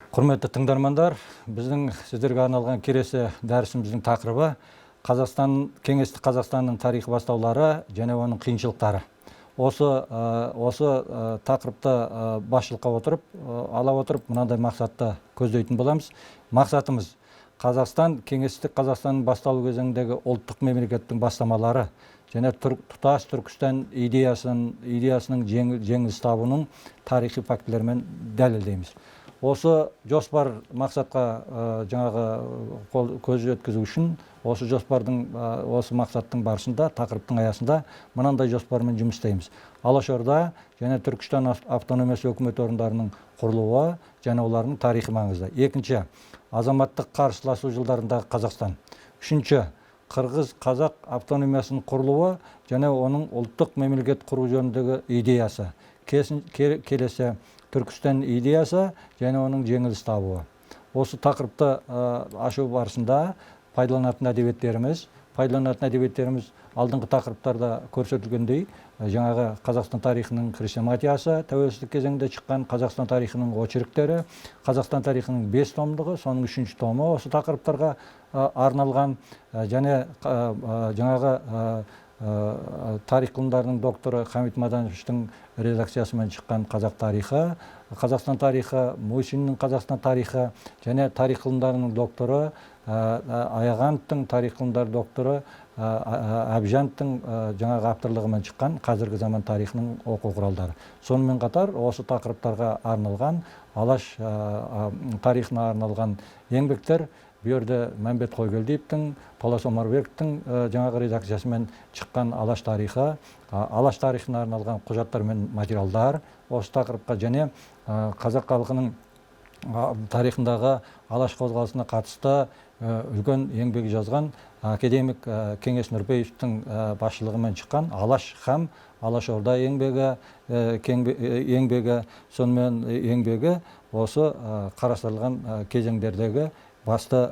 Құрметті тыңдармандар, біздің сіздерге арналған келесі дәрісіміздің тақырыбы Қазақстан, кеңестік Қазақстанның тарихи бастаулары және оның қиыншылықтары. Осы тақырыпты басшылыққа отырып, ала отырып, мынандай мақсатты көздейтін боламыз. Мақсатымыз: Қазақстан, кеңестік Қазақстанның басталу кезеңіндегі ұлттық мемлекеттің бастамалары және тұтас Түркістан идеясының жеңіліс табуының тарихи фактілерімен дәлелдейміз. Осы жоспар мақсатқа жаңағы көз жеткізу үшін осы жоспардың, осы мақсаттың барысында, тақырыптың аясында мынандай жоспармен жұмыс істейміз. Алашорда және Түркістан автономиясы өкімет орындарының құрылуы және олардың тарихи маңызы. Екінші, азаматтық қарсыласу жылдарындағы Қазақстан. Үшінші, қырғыз қазақ автономиясының құрылуы және оның ұлттық мемлекет құру жөніндегі идеясы. Келесі, Түркістан идеясы және оның жеңіліс табуы. Осы тақырыпты ашу барысында пайдаланатын әдебиеттеріміз алдыңғы тақырыптарда көрсетілгендей, жаңағы Қазақстан тарихының хрестоматиясы, тәуелсіздік кезеңінде шыққан Қазақстан тарихының очерктері, Қазақстан тарихының 5 томдығы, соның үшінші томы осы тақырыптарға арналған, және жаңағы тарих ғылымдарының докторы Хамит Мадановичтің редакциясымен шыққан Қазақ тарихы, Қазақстан тарихы, Мусиннің Қазақстан тарихы және тарих ғылымдарының докторы Аяғановтың, тарих ғылымдары докторы Әбжановтың жаңағы авторлығымен шыққан қазіргі заман тарихының оқу құралдары. Сонымен қатар осы тақырыптарға арналған, Алаш тарихына арналған еңбектер, бұл жерде Мәмбет Қойгелдиевтің, Талас Омарбековтің жаңағы редакциясымен шыққан Алаш тарихы, Алаш тарихына арналған құжаттар мен материалдар осы тақырыпқа және қазақ халқының тарихындағы Алаш қозғалысына қатысты үлкен еңбек жазған академик Кеңес Нұрпейісовтің басшылығымен шыққан «Алаш һәм Алашорда» еңбегі, сонымен еңбегі осы қарастырылған кезеңдердегі басты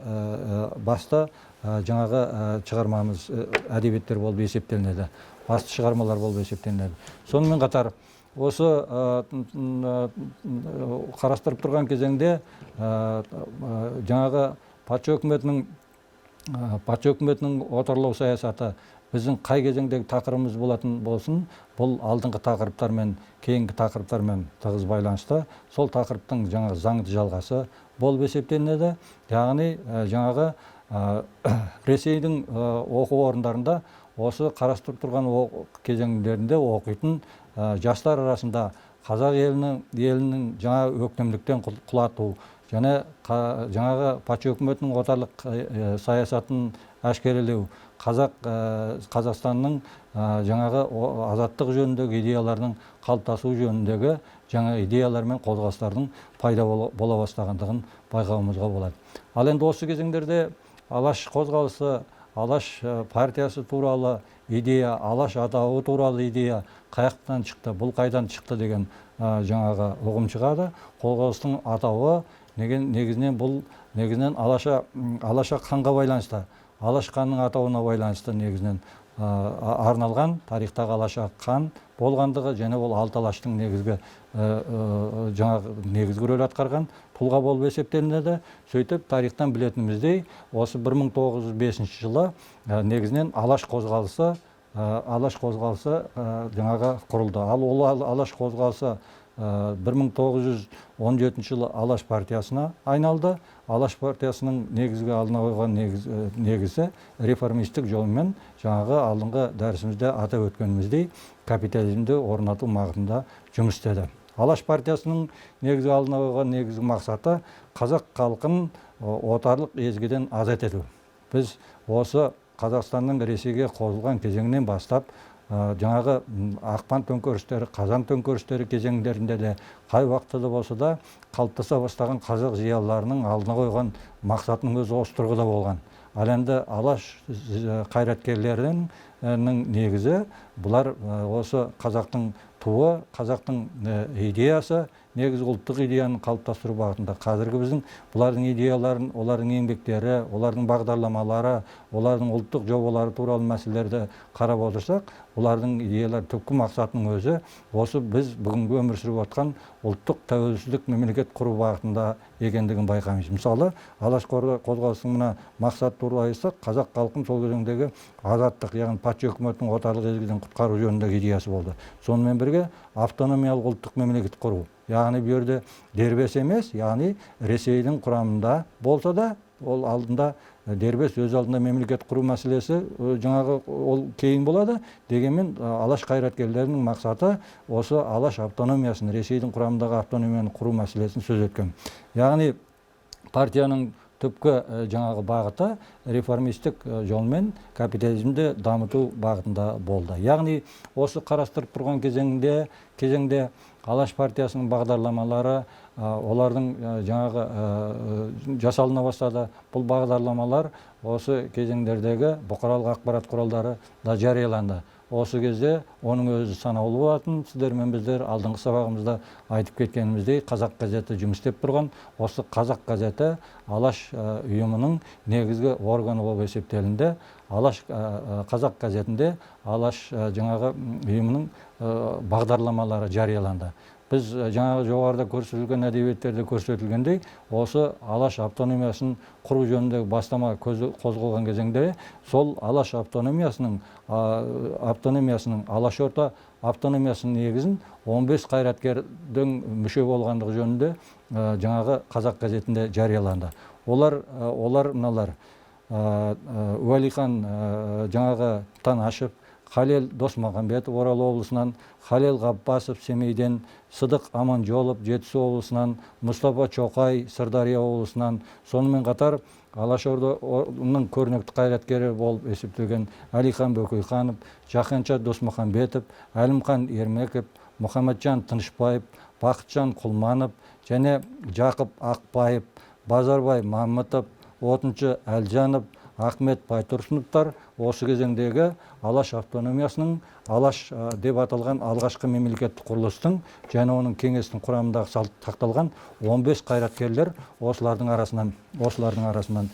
жаңағы шығармамыз, әдебиеттер болып есептелінеді, басты шығармалар болып есептелінеді. Сонымен қатар осы қарастырып тұрған кезеңде жаңағы патша үкіметінің отарлау саясаты біздің қай кезеңдегі тақырыбымыз болатын болсын, бұл алдыңғы тақырыптармен, кейінгі тақырыптармен тығыз байланысты, сол тақырыптың жаңағы заңды жалғасы болып есептелінеді. Яғни жаңағы Ресейдің оқу орындарында осы қарастырып тұрған кезеңдерінде оқитын жастар арасында қазақ елінің жаңа өктемдіктен құлату және жаңағы патша үкіметінің отарлық саясатын әшкерелеу, Қазақстанның жаңағы азаттық жөніндегі идеяларының қалыптасуы жөніндегі жаңа идеялар мен қозғалыстардың пайда бола бастағандығын байқауымызға болады. Ал енді осы кезеңдерде Алаш қозғалысы, Алаш партиясы туралы идея, Алаш атауы туралы идея қаяқтан шықты, бұл қайдан шықты деген жаңағы ұғым шығады. Қозғалыстың атауы негізінен, бұл негізінен Алаша ханға байланысты, Алаш ханның атауына байланысты негізінен арналған. Тарихтағы Алаша хан болғандығы және ол алты алаштың негізгі жаңағы негізгі рөл атқарған тұлға болып есептелінеді. Сөйтіп, тарихтан білетініміздей, осы 1905 жылы негізінен Алаш қозғалысы жаңағы құрылды. Ал ол Алаш қозғалысы 1917 жылы Алаш партиясына айналды. Алаш партиясының негізгі алдына қойған негізі реформистік жолмен, жаңағы алдыңғы дәрісімізде атап өткеніміздей, капитализмді орнату бағытында жұмыс істеді. Алаш партиясының негізгі алдына қойған негізгі мақсаты — қазақ халқын отарлық езгіден азат ету. Біз осы Қазақстанның Ресейге қосылған кезеңінен бастап, жаңағы ақпан төңкерістері, қазан төңкерістері кезеңдерінде де, қай уақытта да болса да қалыптаса бастаған қазақ зиялыларының алдына қойған мақсатының өзі осы тұрғыда болған. Ал енді Алаш қайраткерлерінің негізі бұлар осы қазақтың туы, қазақтың идеясы, негізгі ұлттық идеяны қалыптастыру бағытында. Қазіргі біздің бұлардың идеяларын, олардың еңбектері, олардың бағдарламалары, олардың ұлттық жобалары туралы мәселелерді қарап отырсақ, олардың идеялары, түпкі мақсатының өзі осы біз бүгінгі өмір сүріп отқан ұлттық тәуелсіздік мемлекет құру бағытында екендігін байқаймыз. Мысалы, Алаш қозғалысының мына мақсаты туралы айтсақ, қазақ халқын сол кезеңдегі азаттық, яғни патша үкіметінің отарлық езгіден құтқару жөніндегі идеясы болды. Сонымен бірге автономиялық ұлттық мемлекет құру, яғни бұл жерде дербес емес, яғни Ресейдің құрамында болса да, ол алдында дербес өз алдында мемлекет құру мәселесі жаңағы ол кейін болады. Дегенмен Алаш қайраткерлерінің мақсаты осы Алаш автономиясын, Ресейдің құрамындағы автономияны құру мәселесін сөз еткен. Яғни партияның түпкі жаңағы бағыты реформистік жолмен капитализмді дамыту бағытында болды. Яғни осы қарастырып тұрған кезеңде Алаш партиясының бағдарламалары, олардың жаңағы жасалына бастады. Бұл бағдарламалар осы кезеңдердегі бұқаралық ақпарат құралдары да жарияланды. Осы кезде оның өзі санаулы болатын. Сіздер мен біздер алдыңғы сабағымызда айтып кеткеніміздей, Қазақ газеті жұмыс істеп тұрған. Осы Қазақ газеті Алаш ұйымының негізгі органы болып есептелінді. Алаш Қазақ газетінде Алаш жаңағы ұйымының бағдарламалары жарияланды. Біз жаңағы жоғарыда көрсетілген әдебиеттерде көрсетілгендей, осы Алаш автономиясын құру жөніндегі бастама қозғалған кезеңде сол Алаш автономиясының Алашорда автономиясының негізін 15 қайраткердің мүше болғандығы жөнінде жаңағы Қазақ газетінде жарияланды. Олар мыналар: Уәлихан жаңағы Танашев, Халел Досмағамбетов Орал облысынан, Халел Ғаббасов Семейден, Сыдық Аманжолов Жетісу облысынан, Мұстафа Чоқай Сырдария облысынан, сонымен қатар Алашорданың көрнекті қайраткері болып есептелген Әлихан Бөкейханов, Жақанша Досмұхамбетов, Әлімхан Ермеков, Мұхамеджан Тынышбаев, Бақытжан Құлманов және Жақып Ақбаев, Базарбай Мамытов, Отыншы Әлжанов, Ахмет Байтұрсыновтар осы кезеңдегі Алаш автономиясының, Алаш деп аталған алғашқы мемлекеттік құрылыстың және оның кеңестің құрамындағы сақталған 15 қайраткерлер осылардың арасынан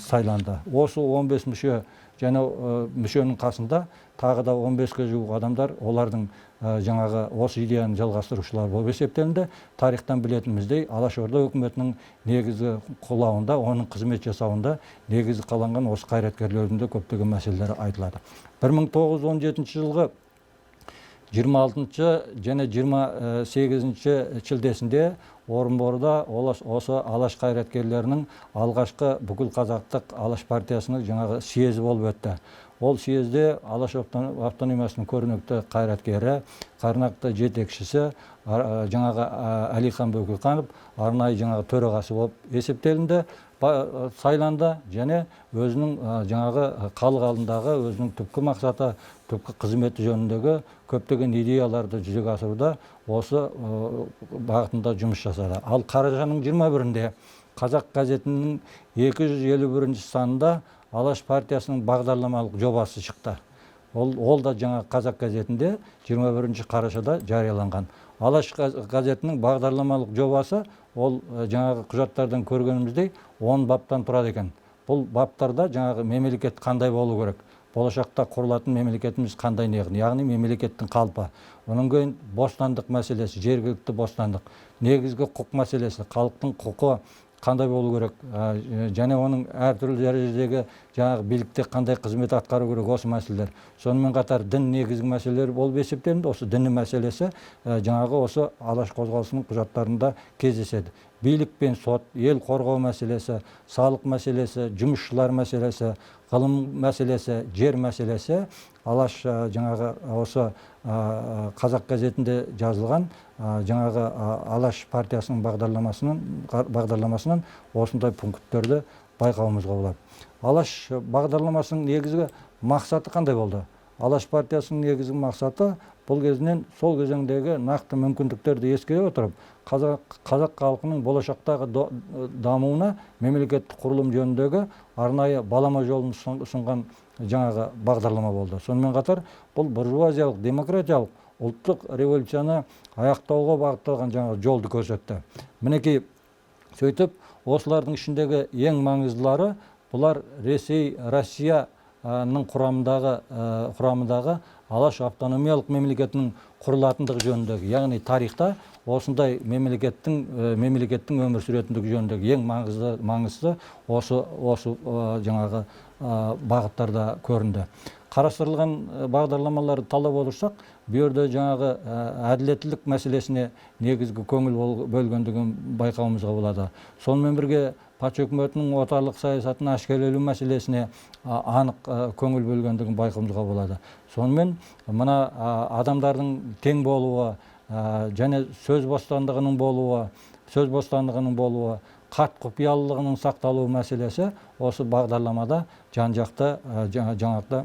сайланды. Осы 15 мүше және мүшенің қасында тағы да 15-ке жуық адамдар олардың жаңағы осы идеяны жалғастырушылар болып есептелінді. Тарихтан білетініміздей, Алашорда үкіметінің негізгі құлауында, оның қызмет жасауында негізі қаланған осы қайраткерлердің де көптеген мәселелері айтылады. 1917 жылғы 26 және 28 шілдесінде Орынборда осы Алаш қайраткерлерінің алғашқы бүкіл қазақтық Алаш партиясының жаңағы съезі болып өтті. Ол съезде Алаш автономиясының көрнекті қайраткері, көрнекті жетекшісі жаңағы Әлихан Бөкейханов арнайы жаңағы төрағасы болып есептелінді, сайланды және өзінің жаңағы халық алдындағы өзінің түпкі мақсаты, түпкі қызметі жөніндегі көптеген идеяларды жүзеге асыруда осы бағытында жұмыс жасады. Ал қарашаның 21-інде Қазақ газетінің 251 санында Алаш партиясының бағдарламалық жобасы шықты. Ол да жаңа Қазақ газетінде 21 қарашада жарияланған. Алаш газетінің бағдарламалық жобасы, ол жаңағы құжаттардан көргеніміздей, 10 баптан тұрады екен. Бұл баптарда жаңағы мемлекет қандай болу керек, болашақта құрылатын мемлекетіміз қандай, яғни мемлекеттің қалпы, одан кейін бостандық мәселесі, жергілікті бостандық, негізгі құқық мәселесі, халықтың құқы қандай болу керек және оның әртүрлі дәрежедегі жаңағы билікте қандай қызмет атқару керек, осы мәселелер. Сонымен қатар дін негізгі мәселелер болып есептелінді. Осы діни мәселесі жаңағы осы Алаш қозғалысының құжаттарында кездеседі. Билік пен сот, ел қорғау мәселесі, салық мәселесі, жұмысшылар мәселесі, ғылым мәселесі, жер мәселесі. Алаш жаңағы осы Қазақ газетінде жазылған жаңағы Алаш партиясының бағдарламасынан осындай пункттерді байқауымызға болады. Алаш бағдарламасының негізгі мақсаты қандай болды? Алаш партиясының негізгі мақсаты бұл кезінен сол кезеңдегі нақты мүмкіндіктерді ескере отырып, қазақ халқының болашақтағы дамуына мемлекеттік құрылым жөніндегі арнайы балама жолын ұсынған жаңағы бағдарлама болды. Сонымен қатар бұл буржуазиялық демократиялық Ұлттық революцияны аяқтауға бағытталған жаңағы жолды көрсетті. Мінекей, сөйтіп, осылардың ішіндегі ең маңыздылары бұлар Ресей, Россияның құрамындағы Алаш автономиялық мемлекетінің құрылатындығы жөніндегі, яғни тарихта осындай мемлекеттің өмір сүретіндігі жөніндегі ең маңыздысы осы жаңағы бағыттарда көрінді. Қарастырылған бағдарламаларды талдап отырсақ, бұл жерде жаңағы әділеттілік мәселесіне негізгі көңіл бөлгендігін байқауымызға болады. Сонымен бірге патша үкіметінің отарлық саясатын әшкерелеу мәселесіне анық көңіл бөлгендігін байқауымызға болады. Сонымен мына адамдардың тең болуы және сөз бостандығының болуы, хат құпиялылығының сақталуы мәселесі осы бағдарламада жан-жақты жаңақты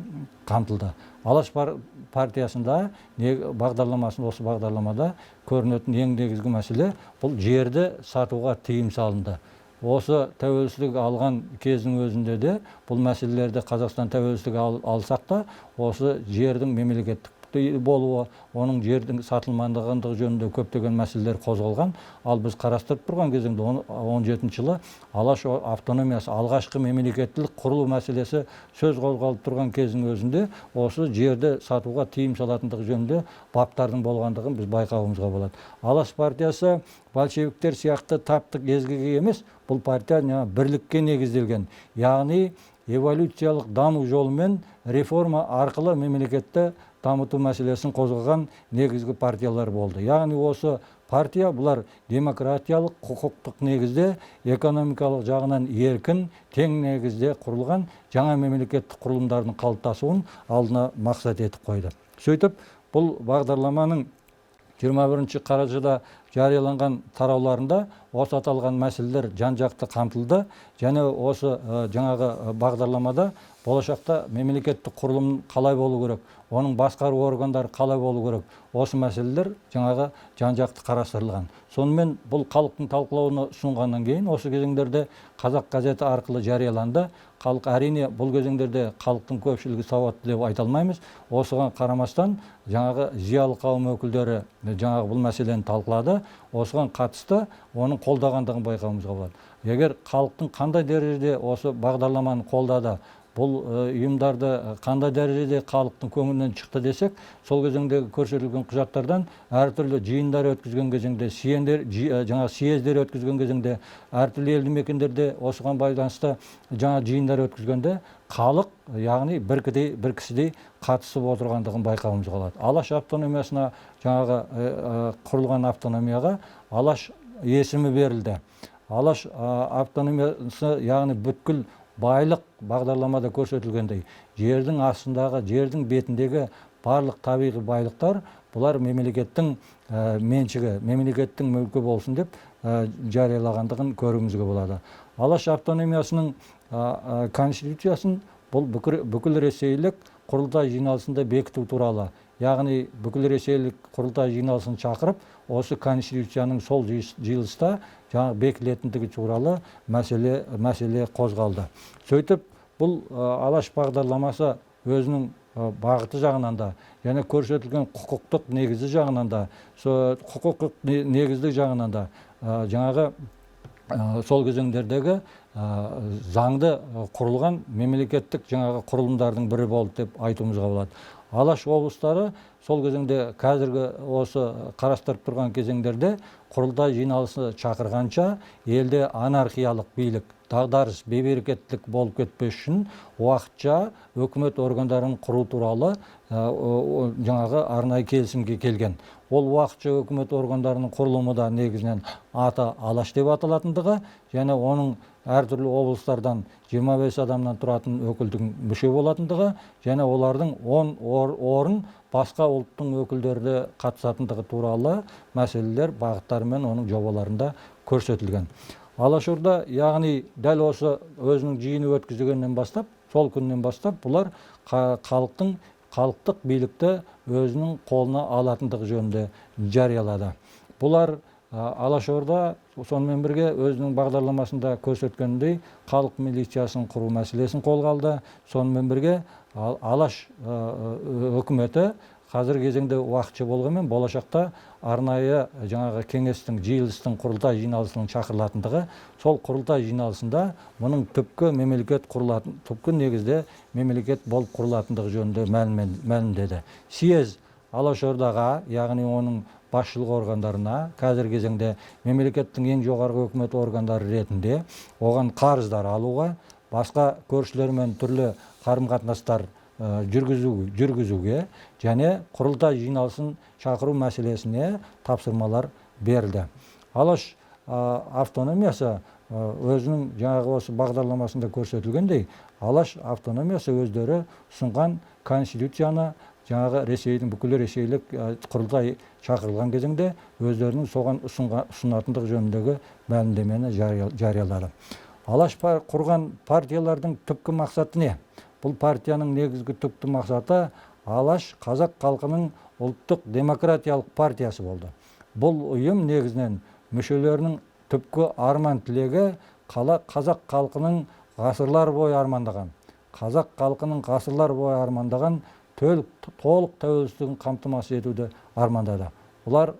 қамтылды. Алаш партиясында бағдарламасын, осы бағдарламада көрінетін ең негізгі мәселе бұл жерді сатуға тыйым салынды. Осы тәуелсіздік алған кездің өзінде де бұл мәселелерді Қазақстан тәуелсіздік алсақ та, осы жердің мемлекеттік болуы, оның жердің сатылмандығы жөнінде көптеген мәселелер қозғалған. Ал біз қарастырып тұрған кезеңде 17 жылы Алаш автономиясы алғашқы мемлекеттілік құрылу мәселесі сөз қозғалып тұрған кездің өзінде осы жерді сатуға тыйым салатындығы жөнінде баптардың болғандығын біз байқауымызға болады. Алаш партиясы большевиктер сияқты таптық езгіге емес, бұл партия бірлікке негізделген, яғни эволюциялық даму жолымен реформа арқылы мемлекетті дамыту мәселесін қозғаған негізгі партиялар болды. Яғни осы партия бұлар демократиялық құқықтық негізде, экономикалық жағынан еркин, тең негізде құрылған жаңа мемлекеттік құрылымдардың қалыптасуын алдына мақсат етіп қойды. Сөйтіп, бұл бағдарламаның 21 қарашада жарияланған тарауларында осы аталған мәселелер жан-жақты қамтылды және осы жаңағы бағдарламада болашақта мемлекеттік құрылым қалай болу керек, оның басқару органдары қалай болу керек, осы мәселелер жаңағы жан-жақты қарастырылған. Сонымен бұл халықтың талқылауына ұсынғаннан кейін осы кезеңдерде Қазақ газеті арқылы жарияланды. Халық, әрине, бұл кезеңдерде халықтың көпшілігі сауатты деп айта алмаймыз. Осыған қарамастан жаңағы зиялы қауым өкілдері жаңағы бұл мәселені талқылады. Осыған қатысты оның қолдағандығын байқауымызға болады. Егер халықтың қандай дәрежеде осы бағдарламаны қолдады, бұл ұйымдарды қандай дәрежеде халықтың көңілінен шықты десек, сол кезеңдегі көрсетілген құжаттардан әртүрлі жиындар өткізген кезеңде, жаңа съездер өткізген кезеңде, әртүрлі елді мекендерде осыған байланысты жаңа жиындар өткізгенде халық, яғни бір кісідей қатысып отырғандығын байқауымызға болады. Алаш автономиясына, жаңағы құрылған автономияға Алаш есімі берілді. Алаш автономиясы, яғни бүткіл байлық бағдарламада көрсетілгендей, жердің астындағы, жердің бетіндегі барлық табиғи байлықтар бұлар мемлекеттің меншігі, мемлекеттің мүлкі болсын деп жариялағандығын көруімізге болады. Алаш автономиясының конституциясын бұл бүкіл ресейлік құрылтай жиналысында бекіту туралы, яғни бүкіл ресейлік құрылтай жиналысын шақырып, осы конституцияның сол жиылыста жаңағы бекітілетіндігі туралы мәселе қозғалды. Сөйтіп, бұл Алаш бағдарламасы өзінің бағыты жағынан да, және көрсетілген құқықтық негізі жағынан да, құқықтық негізді жағынан да, жаңағы сол кезеңдердегі заңды құрылған мемлекеттік жаңағы құрылымдардың бірі болды деп айтуымызға болады. Алаш облыстары сол кезеңде, қазіргі осы қарастырып тұрған кезеңдерде құрылтай жиналысы шақырғанша елде анархиялық билік, дағдарыс, бейберекеттілік болып кетпес үшін уақытша өкімет органдарын құру туралы жаңағы арнайы келісімге келген. Ол уақытша өкімет органдарының құрылымы да негізінен аты Алаш деп аталатындығы және оның әртүрлі облыстардан 25 адамнан тұратын өкілдің мүше болатындығы және олардың 10 орын басқа ұлттың өкілдері де қатысатындығы туралы мәселелер бағыттарымен оның жобаларында көрсетілген. Алашорда, яғни дәл осы өзінің жиыны өткізілгеннен бастап, сол күннен бастап бұлар халықтық билікті өзінің қолына алатындығы жөнінде жариялады. Бұлар Алашорда сонымен бірге өзінің бағдарламасында көрсеткеніндей халық милициясын құру мәселесін қолға алды. Сонымен бірге Алаш өкіметі Қазіргі кезеңде уақытша болғанмен, болашақта арнайы жаңағы кеңестің, жиылыстың, құрылтай жиналысының шақырылатындығы, сол құрылтай жиналысында мұның түпкі мемлекет құрылатын, түпкі негізде мемлекет болып құрылатындығы жөнінде мәлімдеді. Съезд Алашордаға, яғни оның басшылық органдарына, қазіргі кезеңде мемлекеттің ең жоғарғы өкімет органдары ретінде оған қарыздар алуға, басқа көршілермен түрлі қарым-қатынастар жүргізуге және құрылтай жиналысын шақыру мәселесіне тапсырмалар берілді. Алаш автономиясы өзінің жаңағы осы бағдарламасында көрсетілгендей, Алаш автономиясы өздері ұсынған конституцияны жаңағы Ресейдің бүкіл ресейлік құрылтай шақырылған кезеңде өздерінің соған ұсынатындығы жөніндегі мәлімдемені жариялады. Алаш құрған партиялардың түпкі мақсаты не? Бұл партияның негізгі түпкі мақсаты Алаш қазақ халқының ұлттық демократиялық партиясы болды. Бұл ұйым негізінен мүшелерінің түпкі арман тілегі қазақ халқының ғасырлар бойы армандаған, қазақ халқының ғасырлар бойы армандаған толық тәуелсіздігін қамтамасыз етуді армандады. Бұлар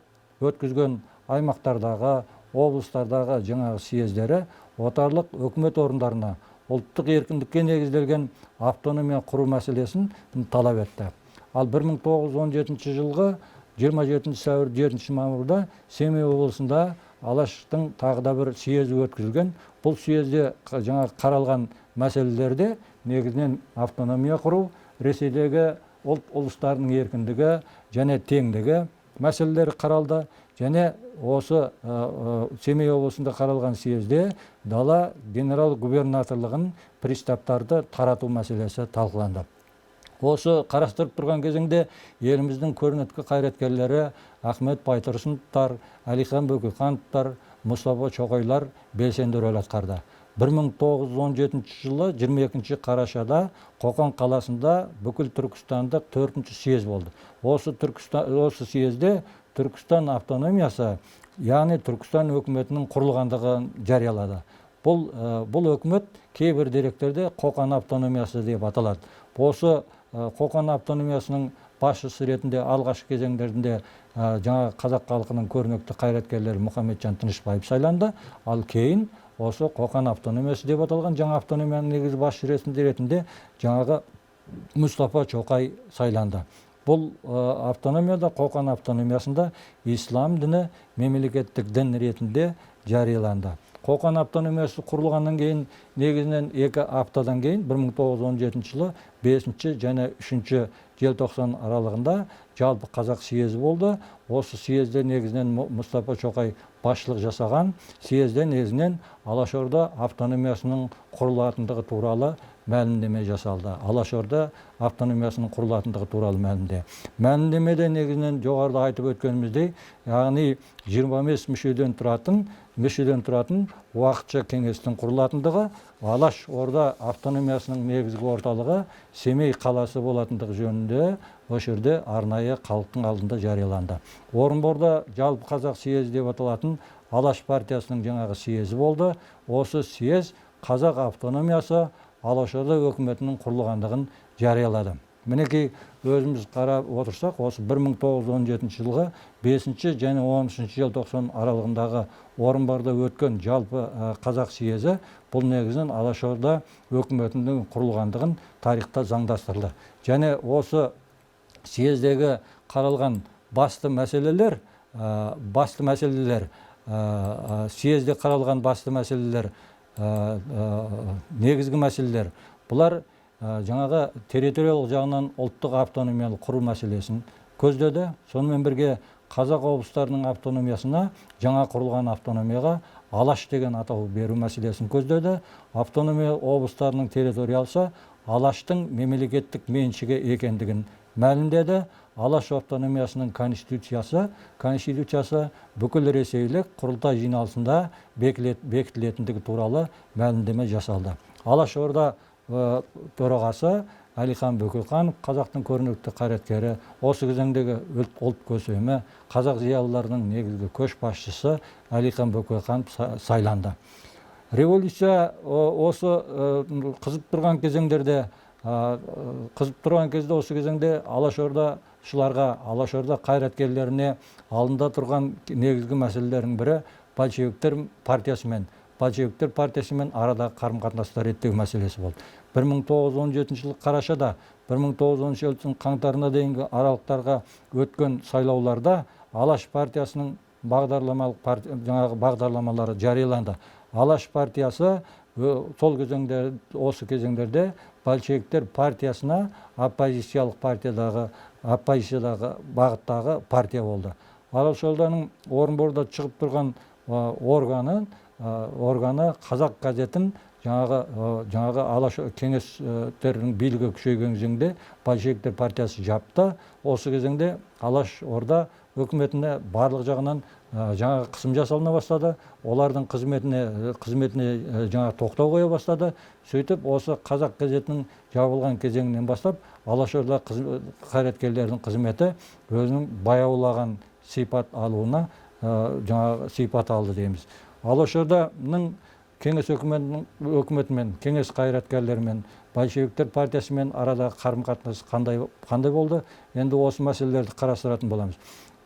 өткізген аймақтардағы, облыстардағы жаңағы съездері отарлық өкімет орындарына ұлттық еркіндікке негізделген автономия құру мәселесін талап етті. Ал 1917 жылғы 27 сәуір 7 мамырда Семей облысында Алаштың тағы да бір съезі өткізілген. Бұл съезде жаңа қаралған мәселелерде негізінен автономия құру, Ресейдегі ұлт ұлыстарының еркіндігі және теңдігі мәселелері қаралды. Және осы Семей облысында қаралған съезде дала генерал-губернаторлығын приставтарды тарату мәселесі талқыланды. Осы қарастырып тұрған кезеңде еліміздің көрнекті қайраткерлері Ахмет Байтұрсыновтар, Әлихан Бөкейхановтар, Мұстафа Шоқайлар белсенді рөл атқарды. 1917 жылы 22 қарашада Қоқан қаласында бүкіл Түркістандық 4-ші съезд болды. Осы съезде Түркістан автономиясы, яғни Түркістан өкіметінің құрылғандығын жариялады. Бұл өкімет кейбір деректерде Қоқан автономиясы деп аталады. Осы Қоқан автономиясының басшысы ретінде алғашқы кезеңдерінде жаңа қазақ халқының көрнекті қайраткерлері Мұхамеджан Тынышбаев сайланды. Ал кейін осы Қоқан автономиясы деп аталған жаңа автономияның негізгі басшы ретінде жаңағы Мұстафа Шоқай сайланды. Бұл автономияда, Қоқан автономиясында ислам діні мемлекеттік дін ретінде жарияланды. Қоқан автономиясы құрылғаннан кейін негізінен 2 аптадан кейін 1917 жылы 5 және 3 желтоқсан аралығында жалпы қазақ съезі болды. Осы съезде негізінен Мұстафа Шоқай басшылық жасаған. Съезде негізінен Алашорда автономиясының құрылатындығы туралы мәлімдеме жасалды. Алашорда автономиясының құрылатындығы туралы мәлімде. Мәлімдемеде негізінен жоғарыда айтып өткеніміздей, яғни 25 мүшеден тұратын уақытша кеңестің құрылатындығы, Алаш Орда автономиясының негізгі орталығы Семей қаласы болатындығы жөнінде осы жерде арнайы халықтың алдында жарияланды. Орынборда жалпы қазақ съезі деп аталатын Алаш партиясының жаңағы съезі болды. Осы съезд қазақ автономиясы Алашорда өкіметінің құрылғандығын жариялады. Мінекей өзіміз қарап отырсақ, осы 1917 жылғы 5 және 13 желтоқсан аралығындағы Орынборда өткен жалпы қазақ съезі бұл негізінен Алашорда өкіметінің құрылғандығын тарихта заңдастырды. Және осы съездегі қаралған басты мәселелер, съезде қаралған басты мәселелер, негізгі мәселелер, бұлар жаңағы территориялық жағынан ұлттық автономияны құру мәселесін көздеді. Сонымен бірге қазақ облыстарының автономиясына, жаңа құрылған автономияға Алаш деген атау беру мәселесін көздеді. Автономия облыстарының территориясы Алаштың мемлекеттік меншігі екендігін мәлімдеді. Алаш автономиясының конституциясы бүкіл ресейлік құрылтай жиналысында бекітілетіндігі туралы мәлімдеме жасалды. Алаш Орда төрағасы Әлихан Бөкейханов, қазақтың көрнекті қайраткері, осы кезеңдегі ұлт көсемі, қазақ зиялыларының негізгі көшбасшысы Әлихан Бөкейханов сайланды. Революция осы қызып тұрған кезеңдерде Қызып тұрған кезде, осы кезеңде алашордашыларға, алашорда қайраткерлеріне алдында тұрған негізгі мәселелердің бірі большевиктер партиясымен арадағы қарым қатынасты реттеу мәселесі болды. 1917 жылы қарашада 1917 жылдың қаңтарына дейінгі аралықтарға өткен сайлауларда Алаш партиясының бағдарламалық жаңағы бағдарламалары жарияланды. Алаш партиясы сол кезеңде, осы кезеңдерде большевиктер партиясына оппозициялық партиядағы, оппозициядағы бағыттағы партия болды. Алашорданың Орынборда шығып тұрған органы «Қазақ» газетін жаңағы Алаш кеңестердің билігі күшейген кезеңде большевиктер партиясы жапты. Осы кезеңде Алаш Орда өкіметіне барлық жағынан жаңағы қысым жасалына бастады, олардың қызметіне жаңағы тоқтау қоя бастады. Сөйтіп, осы «Қазақ» газетінің жабылған кезеңінен бастап Алашорда қайраткерлерінің қызметі өзінің баяулаған сипат алуына, жаңағы сипат алды дейміз. Алашорданың кеңес өкіметімен, кеңес қайраткерлерімен, большевиктер партиясымен арадағы қарым қатынас қандай болды? Енді осы мәселелерді қарастыратын боламыз.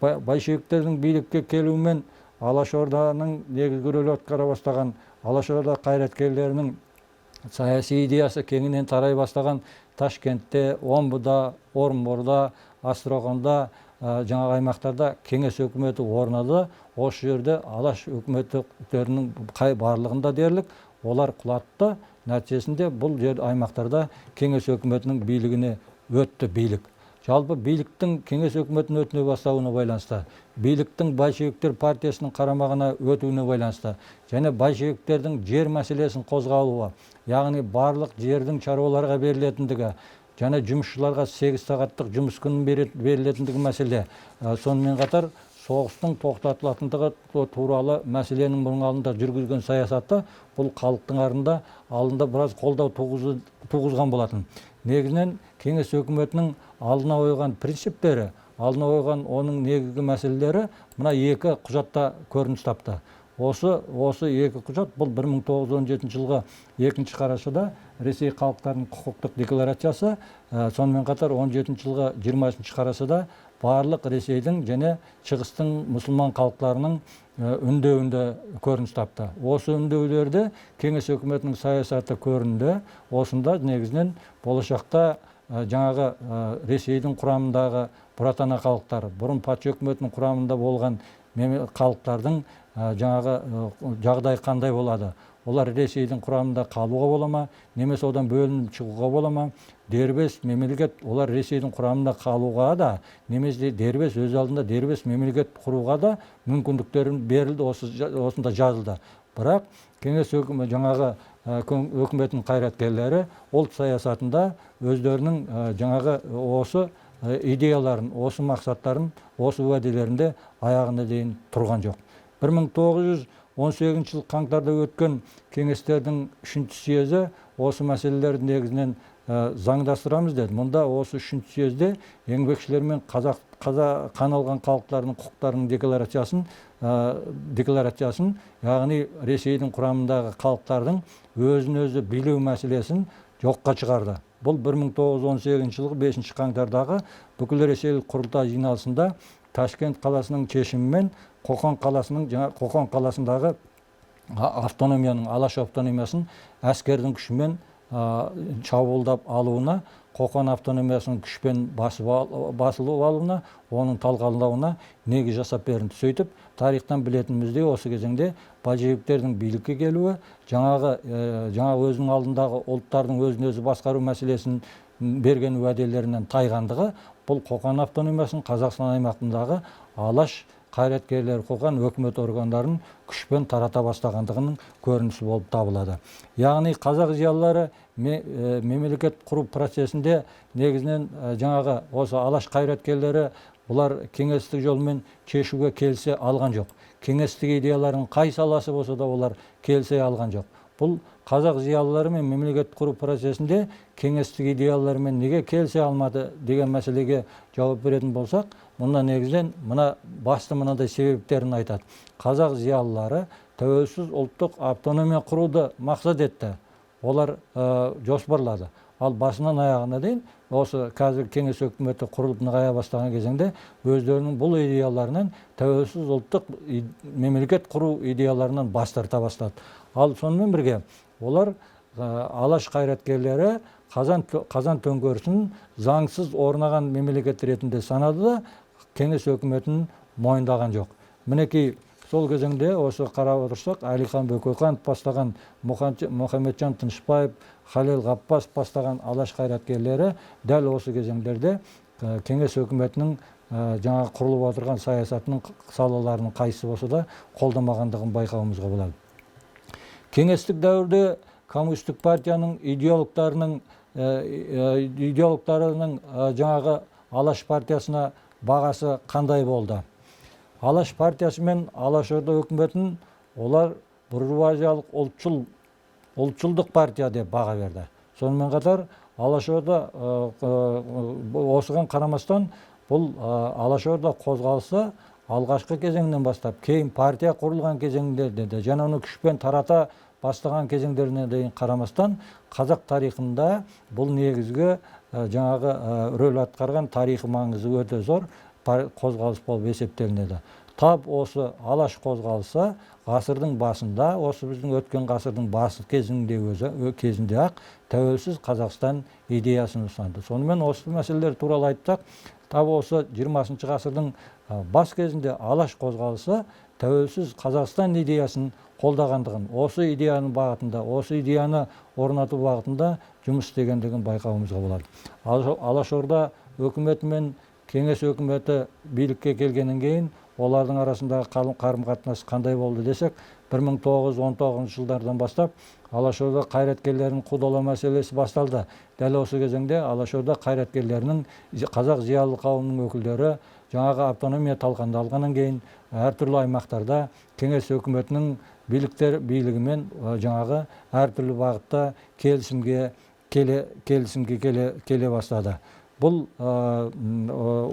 Большевиктердің билікке келуімен Алашорданың негізгі рөл атқара бастаған, Алашорда қайраткерлерінің саяси идеясы кеңінен тарай бастаған Ташкентте, Омбыда, Орынборда, Астраханда, жаңағы аймақтарда кеңес өкіметі орнады. Осы жерде Алаш өкіметтерінің қай барлығында дерлік олар құлатты. Нәтижесінде бұл жер аймақтарда кеңес өкіметінің билігіне өтті билік. Жалпы, биліктің кеңес өкіметіне өтіне бастауына байланысты, биліктің большевиктер партиясының қарамағына өтуіне байланысты және большевиктердің жер мәселесін қозғалуы, яғни барлық жердің шаруаларға берілетіндігі және жұмысшыларға 8 сағаттық жұмыс күнін берілетіндігі мәселе, сонымен қатар соғыстың тоқтатылатындығы туралы мәселенің бұның алдында жүргізген саясаты, бұл халықтың алдында біраз қолдау туғызған болатын. Негізінен, кеңес өкіметінің алдына қойған принциптері, алдына қойған оның негізгі мәселелері мына екі құжатта көрініс тапты. Осы екі құжат: бұл 1917 жылғы 2 қарашада Ресей халықтарының құқықтық декларациясы, сонымен қатар 17 жылғы 20 қарашада барлық Ресейдің және Шығыстың мұсылман халықтарының үндеуінде көрініс тапты. Осы үндеулерде кеңес өкіметінің саясаты көрінді. Осында негізінен болашақта жаңағы Ресейдің құрамындағы бұратана халықтар, бұрын патша өкіметінің құрамында болған халықтардың жаңағы жағдай қандай болады, олар Ресейдің құрамында қалуға бола ма немесе одан бөлініп шығуға бола ма, дербес мемлекет, олар Ресейдің құрамында қалуға да немесе дербес, өз алдында дербес мемлекет құруға да мүмкіндіктерін берілді, осында жазылды. Бірақ кеңес жаңағы өкіметінің қайраткерлері ұлт саясатында өздерінің жаңағы осы идеяларын, осы мақсаттарын, осы уәделерінде аяғына дейін тұрған жоқ. 1918 жыл қаңтарда өткен кеңестердің үшінші съезі осы мәселелерді негізінен заңдастырамыз деді. Мұнда, осы үшінші съезде, еңбекшілер мен қазақ қан алған халықтарының құқықтарының декларациясын, яғни Ресейдің құрамындағы халықтардың өзін өзі билеу мәселесін жоққа шығарды. Бұл 1918 жылғы 5 қаңтардағы бүкіл ресейлік құрылтай жиналысында Ташкент қаласының шешімімен Қоқан қаласының, жаңа Қоқан қаласындағы автономияның, Алаш автономиясын әскердің күшімен шабуылдап алуына, Қоқан автономиясының күшпен басылып алуына, оның талқандауына негіз жасап берінді. Сөйтіп, тарихтан білетініміздей, осы кезеңде большевиктердің билікке келуі жаңағы өзінің алдындағы ұлттардың өзін өзі басқару мәселесін берген уәделерінен тайғандығы, бұл Қоқан автономиясын, Қазақстан аймағындағы Алаш қайраткерлері құрған өкімет органдарын күшпен тарата бастағандығының көрінісі болып табылады. Яғни қазақ зиялылары мемлекет құру процесінде негізінен жаңағы осы Алаш қайраткерлері, бұлар кеңестік жолмен шешуге келісе алған жоқ. Кеңестік идеялардың қай саласы болса да, олар келісе алған жоқ. Бұл қазақ зиялылары мен мемлекет құру процесінде кеңестік идеялармен неге келісе алмады деген мәселеге жауап беретін болсақ, мұнда негізінен мына басты мынадай себептерін айтады. Қазақ зиялылары тәуелсіз ұлттық автономия құруды мақсат етті, олар жоспарлады. Ал басынан аяғына дейін осы қазір кеңес өкіметі құрылып нығая бастаған кезеңде өздерінің бұл идеяларынан, тәуелсіз ұлттық мемлекет құру идеяларынан бас тарта бастады. Ал сонымен бірге олар Алаш қайраткерлері Қазан төңкерісін заңсыз орнаған мемлекет ретінде санады да, кеңес өкіметін мойындаған жоқ. Мінекей, сол кезеңде осы қарап отырсақ, Әлихан Бөкейханов бастаған, Мұхамеджан Тынышбаев, Халел Ғаппасов бастаған Алаш қайраткерлері дәл осы кезеңдерде кеңес өкіметінің жаңа құрылып отырған саясатының салаларының қайсысы болса да қолдамағандығын байқауымызға болады. Кеңестік дәуірде коммунистік партияның идеологтарының жаңағы Алаш партиясына бағасы қандай болды? Алаш партиясы мен Алашорда өкіметін олар буржуазиялық ұлтшылдық партия деп баға берді. Сонымен қатар Алашорда, осыған қарамастан, бұл Алашорда қозғалысы алғашқы кезеңнен бастап, кейін партия құрылған кезеңдерде де және оны күшпен тарата бастаған кезеңдеріне дейін қарамастан, қазақ тарихында бұл негізгі жаңағы рөл атқарған, тарихи маңызы өте зор қозғалыс болып есептелінеді. Тап осы Алаш қозғалысы ғасырдың басында, осы біздің өткен ғасырдың басы кезінде, өзі кезінде ақ тәуелсіз Қазақстан идеясын ұстанды. Сонымен осы мәселелер туралы айтсақ, тап осы 20 ғасырдың бас кезінде Алаш қозғалысы тәуелсіз Қазақстан идеясын қолдағандығын, осы идеяның бағытында, осы идеяны орнату бағытында жұмыс істегендігін байқауымызға болады. Алашорда өкіметі мен кеңес өкіметі билікке келгеннен кейін олардың арасындағы қарым қатынас қандай болды десек, 1919 жылдардан бастап Алашорда қайраткерлерін қудалау мәселесі басталды. Дәл осы кезеңде Алашорда қайраткерлерінің, қазақ зиялы қауымының өкілдері жаңағы автономия талқандалғаннан кейін әртүрлі аймақтарда кеңес өкіметінің билігімен жаңағы әртүрлі бағытта келісімге келе бастады. Бұл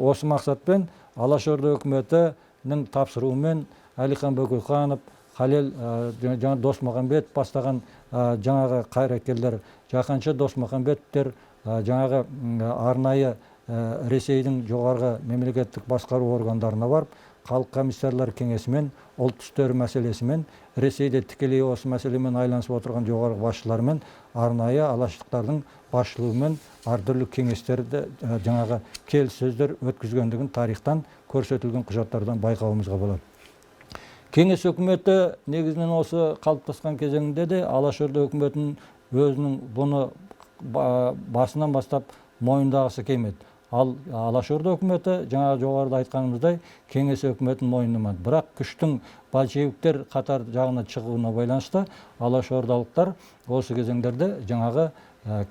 осы мақсатпен Алашорда өкіметінің тапсыруымен Әлихан Бөкейханов, Халел, жаңа Досмұхамбетов бастаған жаңағы қайраткерлер, Жақанша Досмұхамбетовтер жаңағы арнайы Ресейдің жоғарғы мемлекеттік басқару органдарына барып, халық комиссарлар кеңесімен, ұлт істері мәселесімен, Ресейде тікелей осы мәселемен айланысып отырған жоғарғы басшылармен, арнайы алаштықтардың басшылығымен әртүрлі кеңестерді, жаңағы келіссөздер өткізгендігін тарихтан көрсетілген құжаттардан байқауымызға болады. Кеңес өкіметі негізінен осы қалыптасқан кезеңінде де Алашорда өкіметін өзінің бұны басынан бастап мойындағысы келмеді. Ал Алашорда өкіметі, жаңа жоғарыда айтқанымыздай, кеңес өкіметін мойындамады. Бірақ күштің большевиктер қатар жағына шығуына байланысты алашордалықтар осы кезеңдерде жаңағы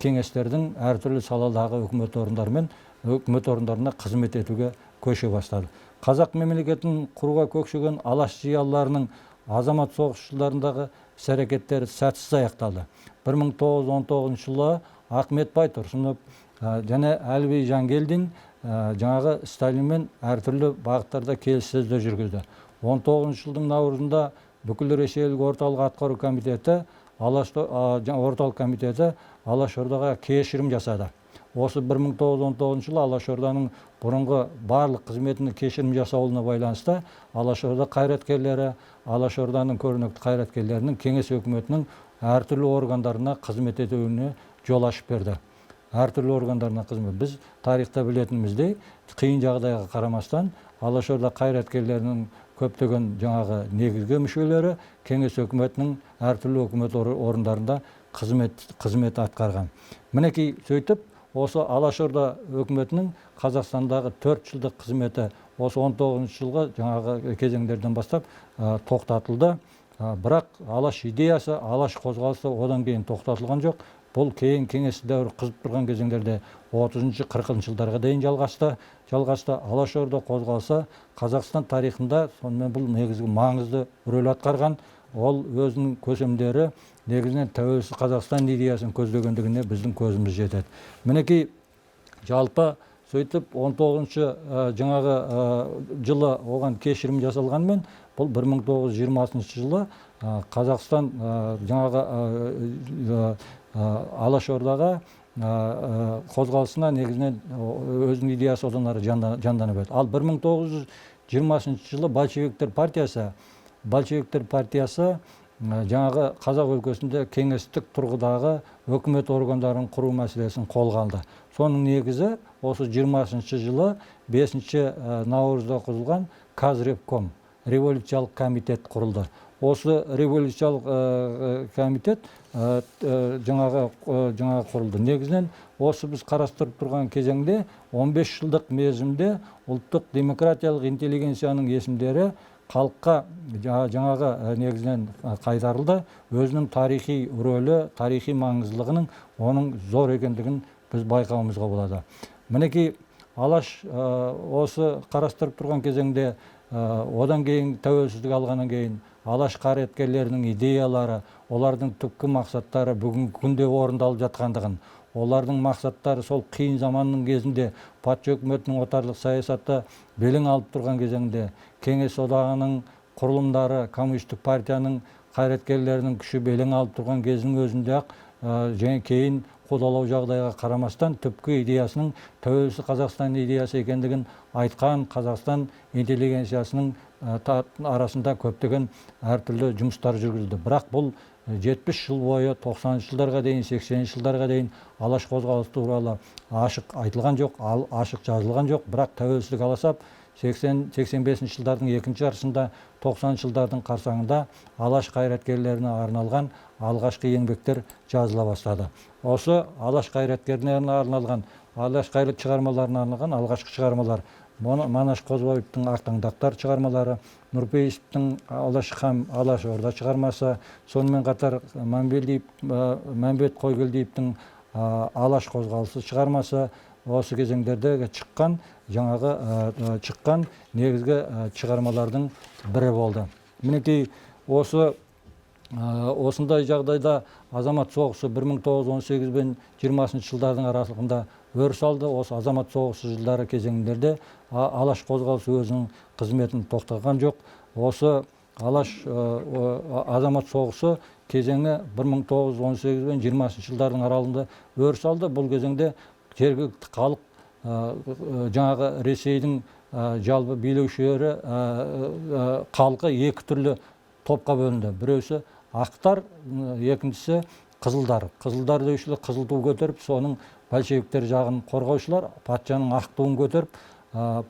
кеңестердің әртүрлі саладағы үкімет орындарымен үкімет орындарына қызмет етуге көше бастады. Қазақ мемлекетін құруға көкшеген Алаш зиялыларының азамат соғыс жылдарындағы іс әрекеттері сәтсіз аяқталды. 1919 жылы Ахмет Байтұрсынов және Әліби Жангелдин жаңағы Сталинмен әртүрлі бағыттарда келіссөздер жүргізді. 19 жылдың наурызында Бүкіл Ресейлік Орталық атқару комитеті, Орталық комитеті Алашордаға кешірім жасады. Осы 1919 жылы Алашорданың бұрынғы барлық қызметіне кешірім жасауына байланысты Алашорда қайраткерлері, Алашорданың көрнекті қайраткерлерінің кеңес өкіметінің әртүрлі органдарына қызмет етуіне жол ашып берді. Әртүрлі органдарына қызмет. Біз тарихта білетініміздей, қиын жағдайға қарамастан, Алашорда қайраткерлерінің көптеген жаңағы негізгі мүшелері кеңес өкіметінің әртүрлі өкімет орындарында қызмет атқарған. Мінекей, сөйтіп осы Алашорда өкіметінің Қазақстандағы 4 жылдық қызметі осы 19 жылғы жаңағы кезеңдерден бастап тоқтатылды. Бірақ Алаш идеясы, Алаш қозғалысы одан кейін тоқтатылған жоқ. Бұл кейін кеңес дәуірі қызып тұрған кезеңдерде 30-, 40 жылдарға дейін жалғасты. Алашорда қозғалысы Қазақстан тарихында сонымен бұл негізгі маңызды рөл атқарған. Ол өзінің көсемдері негізінен тәуелсіз Қазақстан идеясын көздегендігіне біздің көзіміз жетеді. Мінекей, жалпы сөйтіп 19 жаңағы жылы оған кешірім жасалғанмен, бұл 1920 жылы Қазақстан жаңағы Алашордаға қозғалысына негізінен өзінің идеясы одан ары жандана берді. Ал 1920 жылы большевиктер партиясы жаңағы қазақ өлкесінде кеңестік тұрғыдағы өкімет органдарын құру мәселесін қолға алды. Соның негізі осы 20 жылы 5 наурызда құрылған Казревком, революциялық комитет құрылды. Осы революциялық комитет жаңағы құрылды. Негізінен осы біз қарастырып тұрған кезеңде 15 жылдық мерзімде ұлттық демократиялық интеллигенцияның есімдері халыққа жаңағы негізінен қайтарылды. Өзінің тарихи рөлі, тарихи маңыздылығының оның зор екендігін біз байқауымызға болады. Мінекей Алаш осы қарастырып тұрған кезеңде, одан кейін тәуелсіздік алғаннан кейін Алаш қайраткерлерінің идеялары, олардың түпкі мақсаттары бүгінгі күнде орындалып жатқандығын, олардың мақсаттары сол қиын заманның кезінде патша үкіметінің отарлық саясаты белең алып тұрған кезеңде Кеңес одағының құрылымдары, коммунистік партияның қайраткерлерінің күші белең алып тұрған кездің өзінде-ақ және кейін қудалау жағдайға қарамастан түпкі идеясының тәуелсіз Қазақстан идеясы екендігін айтқан Қазақстан интеллигенциясының арасында көптеген әртүрлі жұмыстар жүргізілді. Бірақ бұл 70 жыл бойы 90 жылдарға дейін, 80 жылдарға дейін Алаш қозғалысы туралы ашық айтылған жоқ, ал ашық жазылған жоқ. Бірақ тәуелсіздік аласап 85 жылдардың екінші жартысында, 90 жылдардың қарсаңында Алаш қайраткерлеріне арналған алғашқы еңбектер жазыла бастады. Осы Алаш қайраткерлеріне арналған, Алаш қайрат шығармаларына арналған алғашқы шығармалар Манаш Қозыбаевтың Ақтаңдақтар шығармалары, Нұрпейісовтің Алаш һәм Алаш Орда шығармасы, сонымен қатар Мәмбет Қойгелдиевтің Алаш қозғалысы шығармасы осы кезеңдерде шыққан жаңағы шыққан негізгі шығармалардың бірі болды. Мінекей осы осындай жағдайда азамат соғысы 1918 бен 20 жылдардың аралығында өріс алды. Осы азамат соғысы жылдары кезеңдерде Алаш қозғалысы өзінің қызметін тоқтатқан жоқ. Осы Алаш азамат соғысы кезеңі 1918 бен 20 жылдардың аралығында өріс алды. Бұл кезеңде жергілікті халық жаңағы Ресейдің жалпы билеушілері халқы екі түрлі топқа бөлінді. Біреусі ақтар, екіншісі қызылдар. Қызылдар деушілер қызыл ту көтеріп, соның большевиктер жағын қорғаушылар, патшаның ақ туын көтеріп,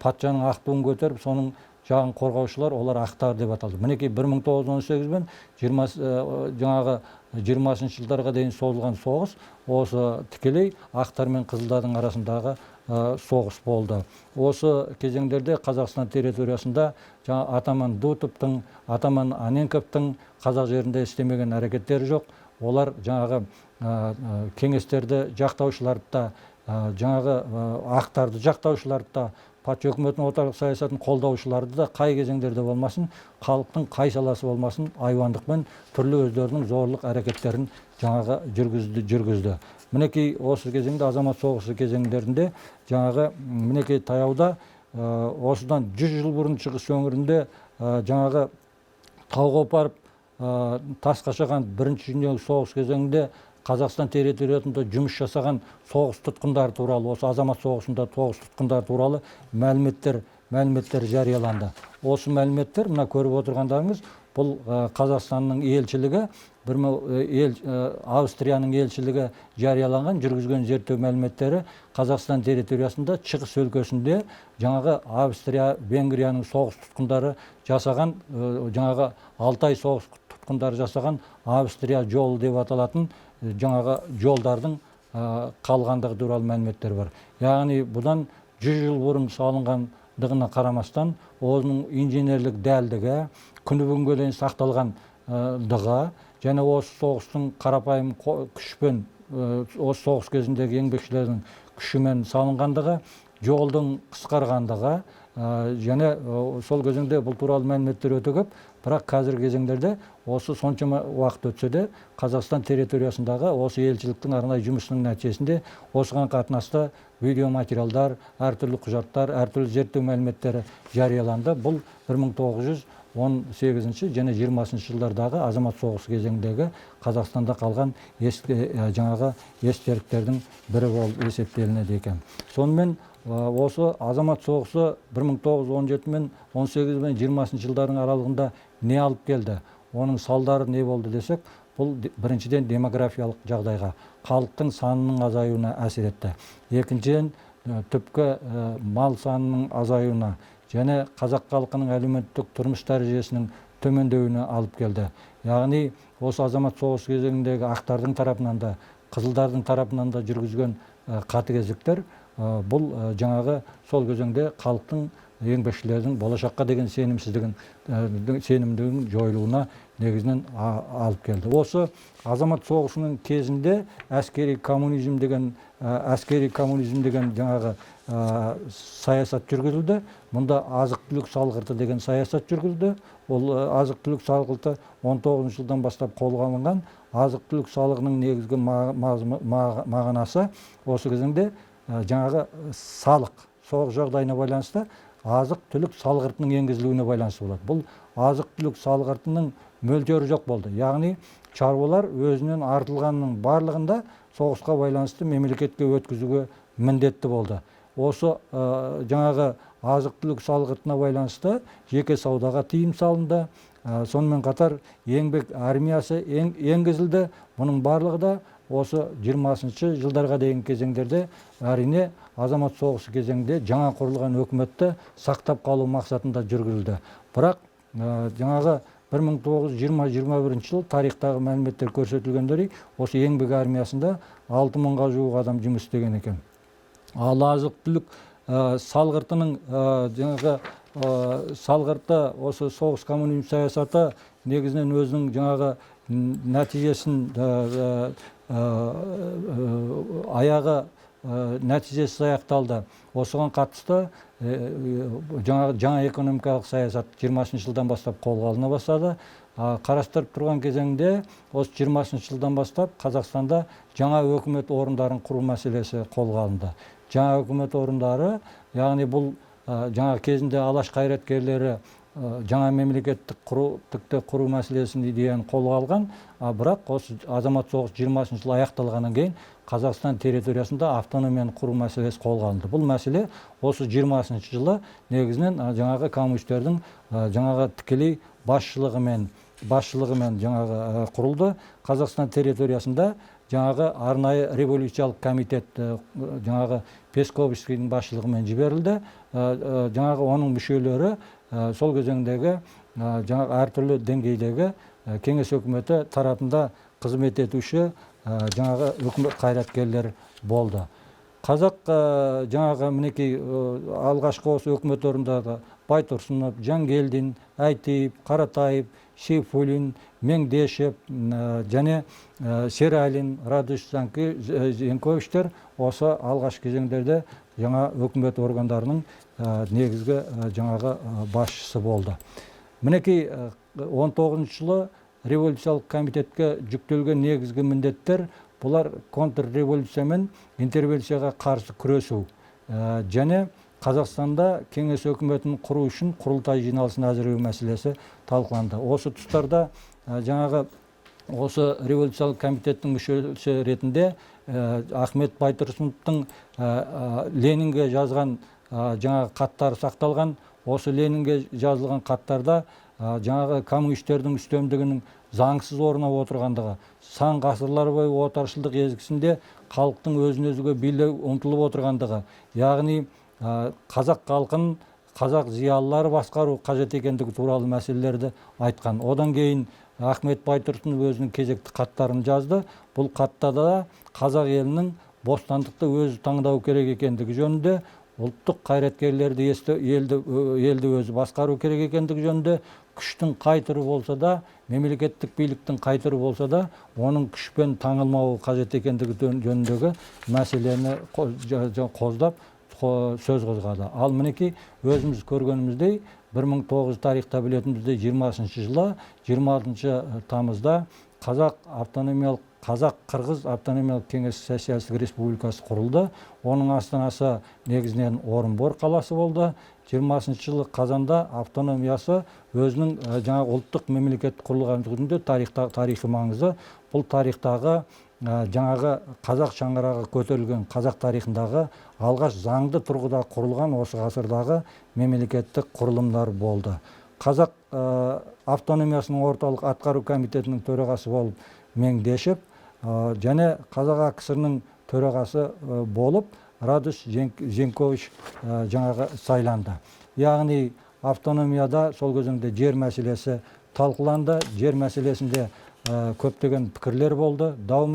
патшаның ақ туын көтеріп, соның жағын қорғаушылар, олар ақтар деп аталды. Мінекей 1918 бен жаңағы 20 жылдарға дейін созылған соғыс осы тікелей ақтар мен қызылдардың арасындағы соғыс болды. Осы кезеңдерде Қазақстан территориясында жаңа атаман Дутовтың, атаман Анненковтың қазақ жерінде істемеген әрекеттері жоқ. Олар жаңағы кеңестерді жақтаушыларды да, жаңағы ақтарды жақтаушыларды да, патша үкіметінің отарлық саясатын қолдаушыларды да қай кезеңдерде болмасын, халықтың қай саласы болмасын айуандықпен түрлі өздерінің зорлық әрекеттерін жаңағы жүргізді. Мінекей осы кезеңде азамат соғысы кезеңдерінде жаңағы мінекей таяуда осыдан 100 жыл бұрын шығыс өңірінде жаңағы тауға апарып тас қашаған бірінші дүниежүзілік соғыс кезеңінде Қазақстан территориясында жұмыс жасаған соғыс тұтқындары туралы, осы азамат соғысында соғыс тұтқындары туралы мәліметтер жарияланды. Осы мәліметтер мына көріп отырғандарыңыз, бұл Қазақстанның елшілігі, Австрияның елшілігі жарияланған жүргізген зерттеу мәліметтері Қазақстан территориясында шығыс өлкесінде жаңағы Австрия, Венгрияның соғыс тұтқындары жасаған, жаңағы Алтай соғыс тұтқындары жасаған Австрия жолы деп аталатын жаңағы жолдардың қалғандығы туралы мәліметтер бар. Яғни бұдан 100 жыл бұрын салынғандығына қарамастан, оның инженерлік дәлдігі, күні бүгінге дейін сақталғандығы және осы соғыстың қарапайым күшпен, осы соғыс кезіндегі еңбекшілердің күшімен салынғандығы, жолдың қысқарғандығы, және сол кезеңде бұл туралы мәліметтер өте көп, бірақ қазіргі кезеңдерде осы соншама уақыт өтсе де Қазақстан территориясындағы осы елшіліктің арнайы жұмысының нәтижесінде осыған қатынасты видеоматериалдар, әртүрлі құжаттар, әртүрлі зерттеу мәліметтері жарияланды. Бұл 18 және 20 жылдардағы азамат соғысы кезеңіндегі Қазақстанда қалған жаңағы естеліктердің бірі болып есептелінеді екен. Сонымен осы азамат соғысы 1917 мен 18 мен 20 жылдардың аралығында не алып келді, оның салдары не болды десек, бұл біріншіден демографиялық жағдайға, халықтың санының азаюына әсер етті. Екіншіден, түпкі мал санының азаюына және қазақ халқының әлеуметтік тұрмыс дәрежесінің төмендеуіне алып келді. Яғни осы азамат соғысы кезеңіндегі ақтардың тарапынан да, қызылдардың тарапынан да жүргізген қатыгездіктер, бұл жаңағы сол кезеңде халықтың, еңбекшілердің болашаққа деген сенімдігінің жойылуына негізінен алып келді. Осы азамат соғысының кезінде әскери коммунизм деген жаңағы саясат жүргізілді. Мұнда азық-түлік салғырты деген саясат жүргізілді. Ол азық-түлік салғырты 19 жылдан бастап қолға алынған. Азық-түлік салығының негізгі мағынасы осы кезеңде жаңағы салық, соғыс жағдайына байланысты азық-түлік салғыртының енгізілуіне байланысты болады. Бұл азық-түлік салғыртының мөлшері жоқ болды. Яғни шаруалар өзінен артылғанның барлығында соғысқа байланысты мемлекетке өткізуге міндетті болды. Осы жаңағы азық-түлік салғыртына байланысты жеке саудаға тыйым салынды. Сонымен қатар еңбек армиясы енгізілді. Бұның барлығы да осы 20 жылдарға дейін кезеңдерде, әрине, азамат соғысы кезеңінде жаңа құрылған өкіметті сақтап қалу мақсатында жүргізілді. Бірақ жаңағы 1920-21 жыл тарихтағы мәліметтер көрсетілгендей, осы еңбек армиясында 6 мыңға жуық адам жұмыс істеген екен. Ал азық түлік салғыртының жаңағы салғырты, осы соғыс коммунизм саясаты негізінен өзінің жаңағы нәтижесін аяғы нәтижесіз аяқталды. Осыған қатысты жаңағы жаңа экономикалық саясат 20 жылдан бастап қолға алына бастады. Қарастырып тұрған кезеңде осы 20 жылдан бастап Қазақстанда жаңа өкімет орындарын құру мәселесі қолға алынды. Жаңа өкімет орындары, яғни бұл жаңа кезінде Алаш қайраткерлері жаңа мемлекеттік құру, тікті құру мәселесін, идеяны қолға алған, бірақ осы азамат соғысы 20 жыл аяқталғаннан кейін Қазақстан территориясында автономияны құру мәселесі қолға алынды. Бұл мәселе осы 20 жылы негізінен жаңағы коммунистердің жаңағы тікелей басшылығымен жаңағы құрылды. Қазақстан территориясында жаңағы арнайы революциялық комитет жаңағы Песковскийдің басшылығымен жіберілді. Жаңағы оның мүшелері сол кезеңдегі жаңағы әртүрлі деңгейдегі кеңес өкіметі тарапында қызмет етуші жаңағы өкімет қайраткерлер болды. Қазақ жаңағы мінекей алғашқы осы өкімет орындары Байтұрсынов, Жангелдин, Әйтиев, Қаратаев, Сейфуллин, Меңдешев және Сералин, Радуш Зенковичтер осы алғашқы кезеңдерде жаңа өкімет органдарының негізгі жаңағы басшысы болды. Мінекей, 19 жылы революциялық комитетке жүктелген негізгі міндеттер бұлар: контрреволюция мен интервенцияға қарсы күресу және Қазақстанда кеңес өкіметін құру үшін құрылтай жиналысын әзірлеу мәселесі талқыланды. Осы тұстарда жаңағы осы революциялық комитеттің мүшесі ретінде Ахмет Байтұрсыновтың Ленинге жазған жаңағы хаттары сақталған. Осы Ленинге жазылған хаттарда жаңағы коммунистердің үстемдігінің заңсыз орнап отырғандығы, сан ғасырлар бойы отаршылдық езгісінде халықтың өзін өзіге билеу ұмтылып отырғандығы, яғни қазақ халқын қазақ зиялылары басқару қажет екендігі туралы мәселелерді айтқан. Одан кейін Ахмет Байтұрсынов өзінің кезекті хаттарын жазды. Бұл хатта да қазақ елінің бостандықты өзі таңдау керек екендігі жөнінде, ұлттық қайраткерлерді елді өзі басқару керек екендігі жөнінде, күштің қай түрі болса да, мемлекеттік биліктің қай түрі болса да, оның күшпен таңылмауы қажет екендігі жөніндегі мәселені қоздап сөз қозғады. Ал мінекей, өзіміз көргеніміздей, 1900 тарихта білетініміздей, 20 жылы 26 тамызда Қазақ автономиялық, Қазақ-Қырғыз автономиялық кеңес социалистік республикасы құрылды. Оның астанасы негізінен Орынбор қаласы болды. 20 жылы қазанда автономиясы өзінің жаңа ұлттық мемлекет құрылған күнінде тарихта, тарихи маңызы, бұл тарихтағы жаңағы қазақ шаңырағы көтерілген, қазақ тарихындағы алғаш заңды тұрғыда құрылған осы ғасырдағы мемлекеттік құрылымдар болды. Қазақ автономиясының орталық атқару комитетінің төрағасы болып Меңдешев және Қазақ АКСР-ның төрағасы болып Радуш Зенкович жаңағы сайланды. Яғни автономияда сол кезеңде жер мәселесі талқыланды, жер мәселесінде көптеген пікірлер болды. Дау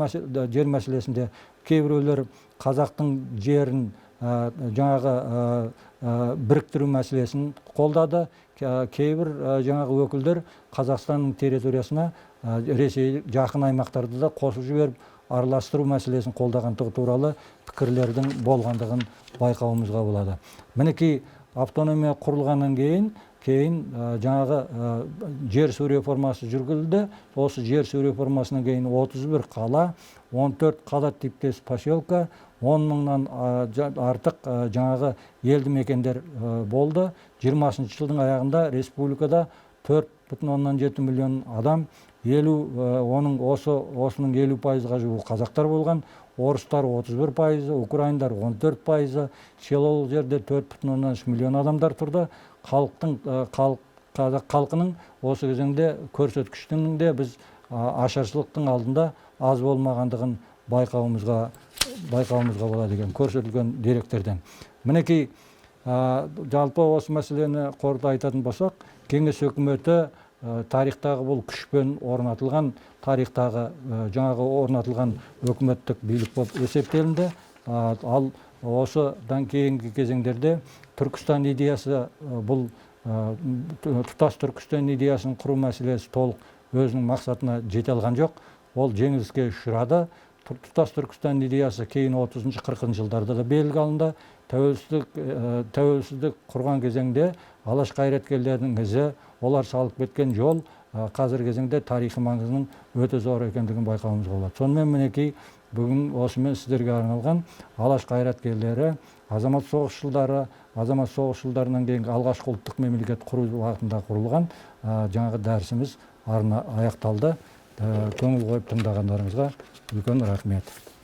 жер мәселесінде кейбіреулер қазақтың жерін жаңағы біріктіру мәселесін қолдады. Кейбір жаңағы өкілдер Қазақстанның территориясына Ресей жақын аймақтарды да қосып жіберіп, араластыру мәселесін қолдағандығы туралы пікірлердің болғандығын байқауымызға болады. Мінекей, автономия құрылғаннан кейін жаңағы жер су реформасы жүргізілді. Осы жер су реформасынан кейін 31 қала, 14 қала типтес поселка, 10 мыңнан артық жаңағы елді мекендер болды. 20 жылдың аяғында республикада 4,7 миллион адам, оның осының 50%-ға жуығы қазақтар болған, орыстар 31%, украиндар 14%, селолық жерде 4,3 миллион адамдар тұрды. Халықтың, халық, қазақ халқының осы кезеңде көрсеткіштің де біз ашаршылықтың алдында аз болмағандығын байқауымызға болады екен көрсетілген деректерден. Мінекей, жалпы осы мәселені қорыта айтатын болсақ, кеңес өкіметі тарихтағы бұл күшпен орнатылған, тарихтағы жаңағы орнатылған өкіметтік билік болып есептелінді. Ал осыдан кейінгі кезеңдерде Түркістан идеясы, бұл тұтас Түркістан идеясын құру мәселесі толық өзінің мақсатына жете алған жоқ. Ол жеңіліске ұшырады. Тұтас Түркістан идеясы кейін 30-шы, 40-шы жылдарда да белгі алынды. Тәуелсіздік құрған кезеңде Алаш қайраткерлерінің ізі, олар салып кеткен жол қазіргі кезеңде тарихи маңызының өте зор екендігін байқауымызға болады. Сонымен, мінекей, бүгін осымен сіздерге арналған Алаш қайраткерлері, азамат соғыс жылдары, азамат соғыс жылдарынан кейінгі алғашқы ұлттық мемлекет құру уақытында құрылған жаңағы дәрісіміз арна аяқталды. Көңіл қойып тыңдағандарыңызға үлкен рахмет.